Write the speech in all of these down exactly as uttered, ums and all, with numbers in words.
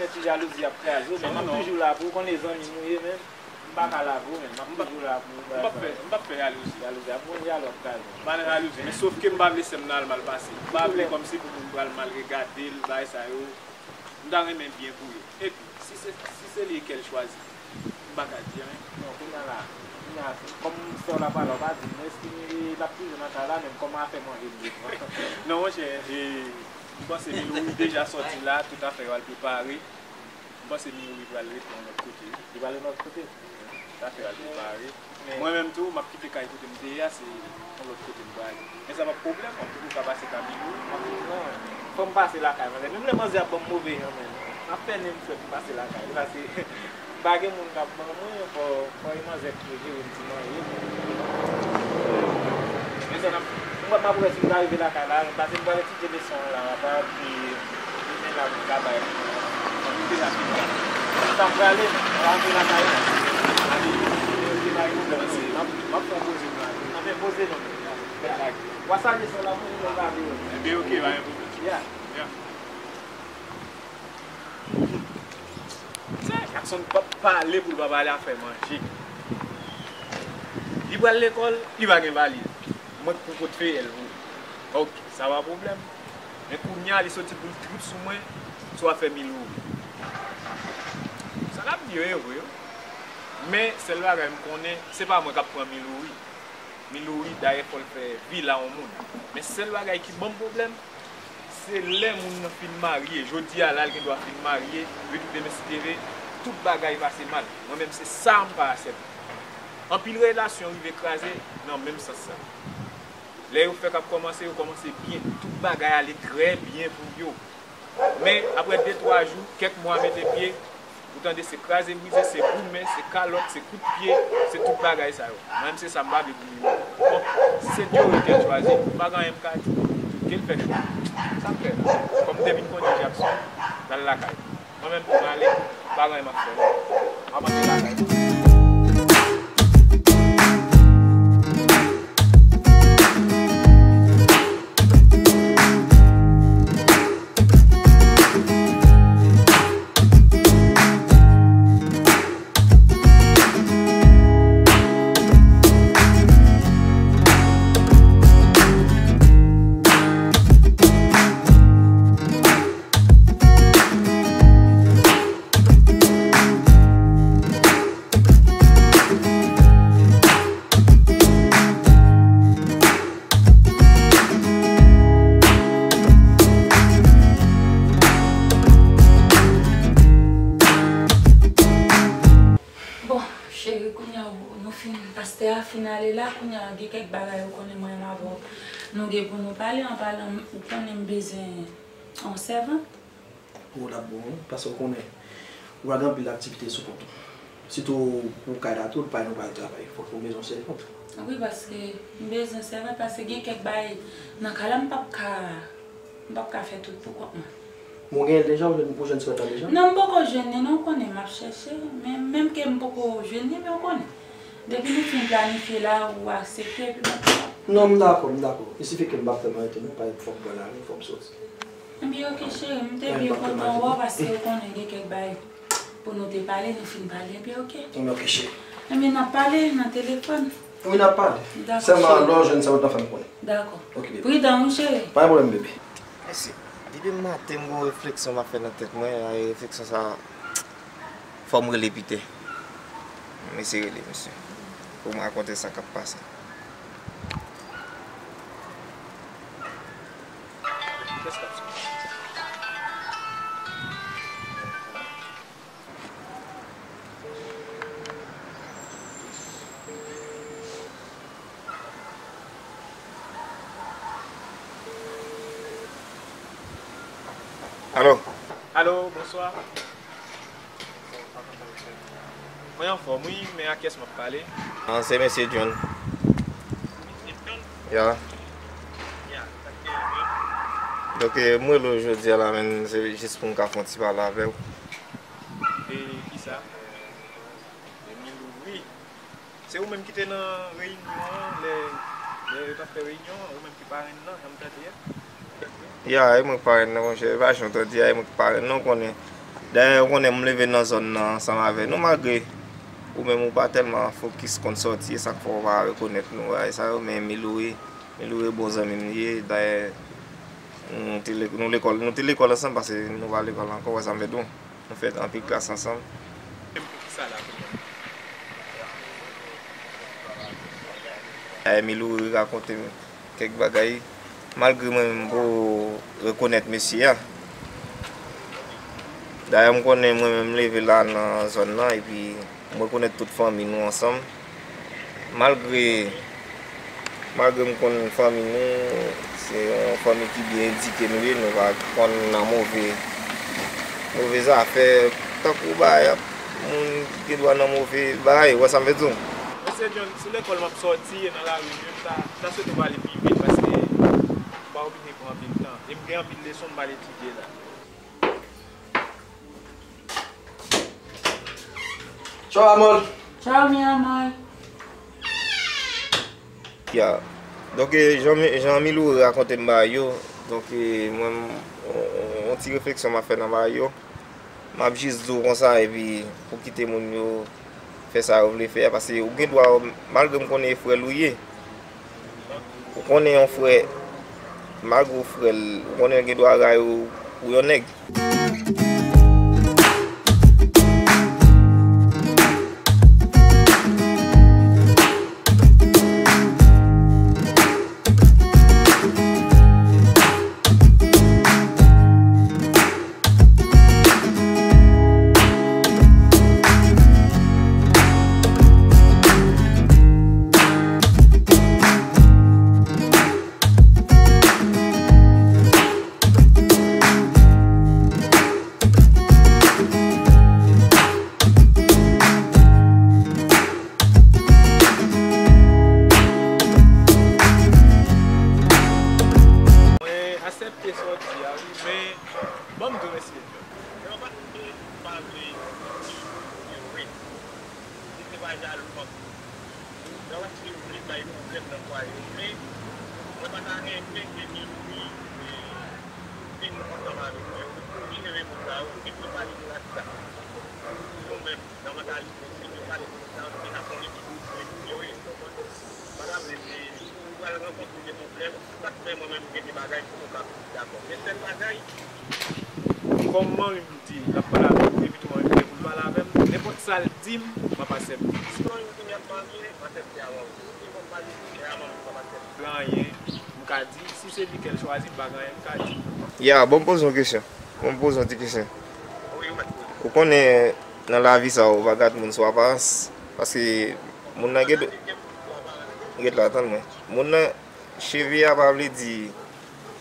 Ti jalouzi ap kraze w, men m ap toujou la pou ou, konnen zanmi nou ye, men m pa ka lage w, men m ap toujou la pou ou. M p ap fè, m p ap fè jalouzi. Jalouzi ap pran dyalòg kraze. M pa nan jalouzi, men sòf ke m pa vle sè m nan al mal pase. M pa vle kòmsi pou moun pral mal regade l, bagay sa yo. M ta renmen byen pou yo. Epi, si se, si se li ke l chwazi, m pa ka di anyen. Non, kounye a la, kounye a, kòm sè w la pale, w pa di m, èske l ap toujou nan kay la, menm kòman afè manje m ye pran? Non, monchè, e, m panse Milouri deja sòti la, tout afè yo al prepare. M panse Milouri pral rete yon lòt kote. Li pral yon lòt kote? Tout afè yo al prepare. Mwen menm tou, m ap kite kay kote m te ye a, se yon lòt kote m prale. Men sa p ap pwoblèm, m ap toujou ka pase ka Milouri. Non, fò m pase lakay manzè. Menm lè manzè ap ban m move jan menm, m ap fè nen m frèt m pase lakay li, paske m pa gen moun k ap ban mwen, fò, fò e manzè ki pou jere m ti manje. Men sa n ap, m wè m ap wè si m ka rive lakay la, paske m pral etidye leson an la, apa, epi demen la pou m ka bay. Ann deja fini. M t ap prale, m rantre lakay la. Ann deja fini, ok, pa gen pwoblèm. M ap, m ap fè yon poze m la. Ann fè poze non. Wa salye sou la pou nou lave yo. Ebyen, ok, pa gen pwoblèm. Ya. Ya. Jackson p ap pale pou l pa pale afè manje. Li pral lekòl, li pa gen valiz. Mwen k pou pot feyèl pou li. Ok, sa pa pwoblèm. Men kounye a, li soti pou l trip sou mwen, sou afè Milouri. Sa l ap di yo, e vre, wi. Men, sèl bagay m konnen, se pa mwen k ap pran Milouri. Milouri, dayè, fò l fè vi la yon moun. Men sèl bagay ki ban m pwoblèm, se lè moun nan fin marye. Jodi a la, l gen dwa fin marye, epi demen si Dye vle, tout bagay pase mal. Mwen menm, se sa m pa aksepte. Anpil relasyon rive kraze nan menm sans sa. Lè yo fèk ap kòmanse, yo kòmanse byen. Tout bagay ale trè byen pou yo. Men, apre de, twa jou, kèk mwa mete pye, ou tande se kraze brize, se goumen, se kalòt, se kout pye, se tout bagay sa yo. Mwen menm, se sa m pa vle pou Milouri. Bon, si se Diori ke l chwazi, m pa gen anyen m ka di. Ke l fè chwa. Sa m fè la. Kòm m te vin konnen Jackson, l al lakay. Mwen menm tou m ale, m pa gen anyen m ap fè non. M ap antre lakay mwen. Bon, cheri, kounye a nou fin, pastè a fin ale la, kounye a gen kèk bagay ou konnen mwen menm avè w nou gen pou nou pale, an palan, ou konnen m bezwen yon sèvant. Pou w t ap bon, wi, paske w konnen, ou pral gen anpil aktivite sou kont ou. Sitou pou kay la tou, pa nou pral travay, fòk nou bezwen sèvant. Wi, paske m bezwen sèvant, paske gen kèk bagay nan kay la, m p ap ka, m p ap ka fè tout pou kont mwen. Men w genyen l deja, ou jwenn, ou jwenn sèvant lan deja? Non, m poko jwenn li, non, ou konnen, m ap chèche, men menm ke m poko jwenn li, men ou konnen. Depi nou fin planifye la, ou aksepte, epi mwen pran. Non, m dakò, m dakò. Il suffit ke m pa fè mwen rete non, pa fòk m pran lari, fòk m soti. Ebyen, ok, cheri, m te byen kontan wè w, paske ou konnen gen kèk bagay pou nou te pale, nou fin pale, ebyen, ok. Ebyen, ok, cheri. Ebyen, n ap pale nan telefòn. Wi, n ap pale. Dakò, cheri. Sèlman lè w jwenn sa, ou t ap fè m konnen. Dakò. Ok, bebe. Pridan, wi, cheri. Pa gen pwoblèm, bebe. Mèsi. Depi maten, m gon refleksyon m ap fè nan tèt mwen, e refleksyon sa a, fò m rele Pitè. M eseye rele misye pou m rakonte sa k ap pase. Alo? Alo, bonswa. Mwen anfòm, wi, men a kiyès m ap pale? Ah, se mesye John. Ya. Donk, eh, mwen rele w jodi a la, men se jis pou m ka fè yon ti pale avè w. E kisa? E Milouri. Se ou menm ki te nan reyinyon an, lè, lè yo t ap fè reyinyon an, ou menm ki parenn nan, jan m tande a? Ya, e mwen k parenn nan, monchè, e pa jan w tande a, e mwen k parenn nan, ou konnen. Dayè, ou konnen m leve nan zòn nan ansanm avè nou, malgre ou menm ou pa tèlman fokis konn sòti, e sa k fè w pa rekonèt nou, bagay sa yo, men Miloure, Miloure bon zanmi m li ye, dayè, nou te le-, nou lekòl, nou te lekòl ansanm, paske nou pa lekòl ankò, wè sa m vle di w. Nou fè anpil klas ansanm. Dayè, Miloure rakonte m kèk bagay, malgre mwen menm m poko rekonèt mesye a. Dayè, m konnen mwen menm m leve la nan zòn nan, epi m rekonèt tout fanmi nou ansanm. Malgre, malgre m konn fanmi nou, se yon fanmi ki byen edike nou ye, nou pa konn nan move, move zafè, tankou bagay ap, moun gen dwa nan move bagay, ou wè sa m vle di w? Mesye John, sou lekòl m ap sòti, e nan lari menm, m ta, m ta swete w pale pi vit, paske m pa oblije pran anpil tan. E m gen anpil leson m pral etidye la. Tchaw, Amòl. Tchaw, mi amor. Ya. Donk, e, jan, jan Miloure rakonte m bagay yo, donk, e, mwen, m, on, on, on ti refleksyon m ap fè nan bagay yo. M ap jis di w konsa, epi pou kite moun yo fè sa yo vle fè a, paske ou gen dwa, malgre m konnen e frè l ou ye, ou konnen yon frè, malgre w frè l, ou konnen l gen dwa rayi w pou yon nèg. Mwen aksepte sa w di a, wi, men ban m di w, mesye. Lè w pa vle, pa vle di wi. Si se pa jalou, m ap di w. Lè w ap di wi bay pwoblèm nan fwaye w, men mwen pa ta renmen ke Milouri, e, vin ansanm avèk mwen. Ou jere moun sa yo, ou vin pale de rasta. Nou menm, nan mantalite, si yo pale de rasta, nou deja konnen ki gwo grenn yo ye, w konprann? M pa ta vle di ou pral rankontre de pwoblèm, sa k fè mwen menm gen de bagay pou nou ka dakò. Men sèl bagay, kòm manmi m di, l ap pale avè w, epi tou mwen gen pou l pale avè m. Nenpòt sa l di m, m ap aksepte. Sinon, yo di m y ap marye, m aksepte avè w. Yo di fò m pale, men a manmi m, m ap aksepte. Gen anyen m ka di, si se li ke l chwazi, m pa gen anyen m ka di. Ya, bon, m poze yon kesyon. Bon, m poze yon ti kesyon. Wi, ou mèt poze. Ou konnen, nan lavi sa, ou pa gad moun sou aparans, paske moun nan gen dwa, ret la, tann mwen. Moun nan, cheve a pa vle di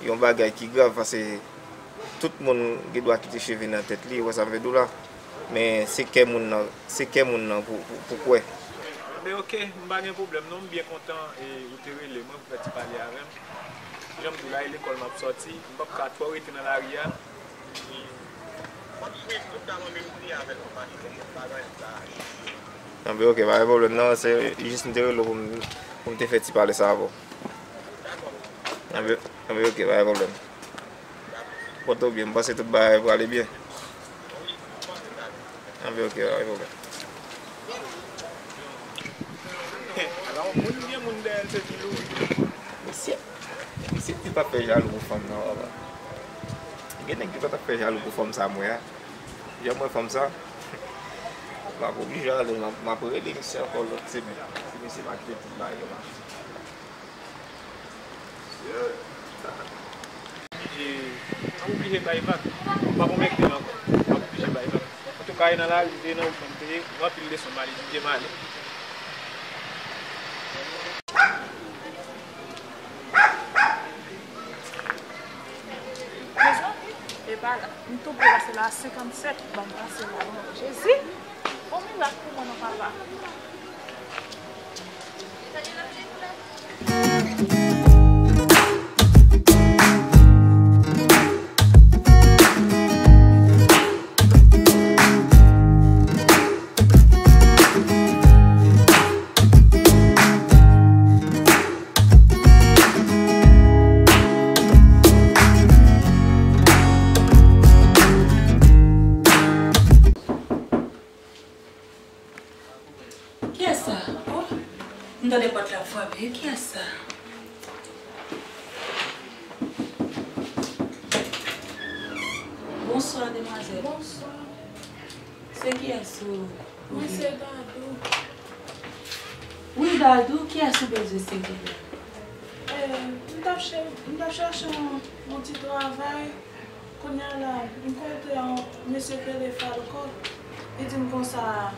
yon bagay ki grav, paske tout moun gen dwa kite cheve nan tèt li, ou wè sa m vle di w la. Men se kè moun nan, se kè moun nan pou, pou, pou kwè. Anben, oke, m pa gen pwoblèm non, m byen kontan, e, ou te rele mwen pou fè ti pale avè m. Jan m di w la, e lekòl m ap sòti, m p ap ka twò rete nan lari a. E, m ap swiv tout sa manmi m di avè l, paske m pa gen anyen m ka. Anben, oke, pa gen pwoblèm non, se jis m te rele w pou m, pou m te fè ti pale sa avè w. Anben, anben, oke, pa gen pwoblèm. Pòte w byen, m panse tout bagay prale byen. Anben, oke, pa gen pwoblèm. Ala yon moun gen moun dèyè l, se Milouri. Mesye, mesye di l p ap fè jalou pou fanm nan, papa. Gen nèg ki pa t ap fè jalou pou fanm sa m wè a. Jan m wè fanm sa, m ap oblije ale, m ap, m ap rele misye ankò lòt semèn. Si misye pa kite tout bagay yo mache. Oblije, m ap oblije bay vag. M pa konvenki l ankò. M ap oblije bay vag. Antouka, e nan lari m te ye, nan wout mwen m te ye, gen anpil leson m al etidye, m ale. Mezanmi, e pa la. M tou pre pase la, senkannsèt, ban m pase la, non. Jezi, fè yon mirak pou mwen, non, papa. Tande pòt la frape. Kiyès sa? Bonswa, demwazèl. Bonswa. Se kiyès ou? Mwen se Dadou. Wi, Dadou, kiyès ou bezwen, silvouplè? Eh, m t ap chè-, m t ap chache yon, yon ti travay. Kounye a la, m kontre yon mesye k rele Falco. Li di m konsa,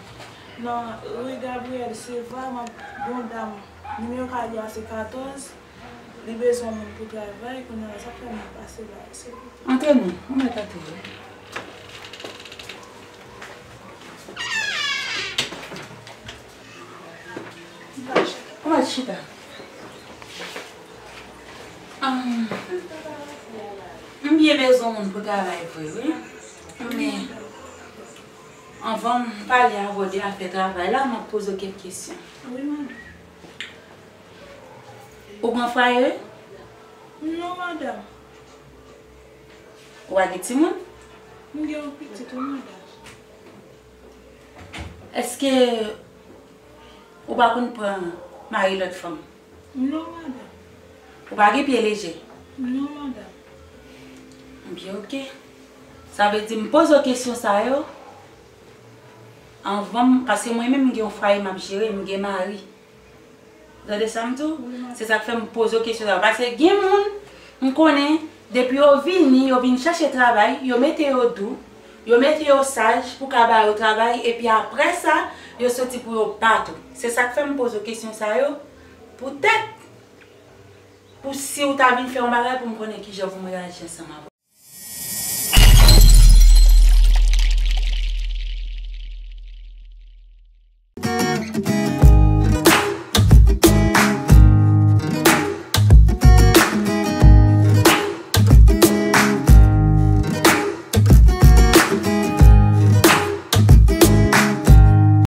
nan ri Gabriel Silva, m ap gen yon dam, nimewo kay li a se katòz. Li bezwen moun pou travay, kounye a la, sa k fè m pase la, silvouplè. Antre non, ou mèt antre. Ou mèt chita. Ahn, m byen bezwen moun pou travay vre, wi. Men, anvan m pale avè w de afè travay la, m ap poze w kèk kesyon. Wi, madanm. Ou gen fwaye? Non, madanm. Ou pa gen timoun? M gen yon pitit, wi, madanm. Èske ou pa konn pran mari lòt fanm? Non, madanm. Ou pa gen pye leje? Non, madanm. Byen, oke. Sa vle di m poze w kesyon sa yo anvan m, paske mwen menm m gen yon fwaye m ap jere, m gen mari. Ou tande sa m di w? Wi, madanm. Se sa k fè m poze w kesyon sa yo. Paske gen moun, m konnen, depi yo vini, yo vin chache travay, yo mete yo dou, yo mete yo saj pou ka ba yo travay, epi apre sa, yo soti pou yo bat ou. Se sa k fè m poze w kesyon sa yo, poutèt, pou si w ta vin fè yon bagay pou m konnen kijan pou m reyaji ansanm avè w.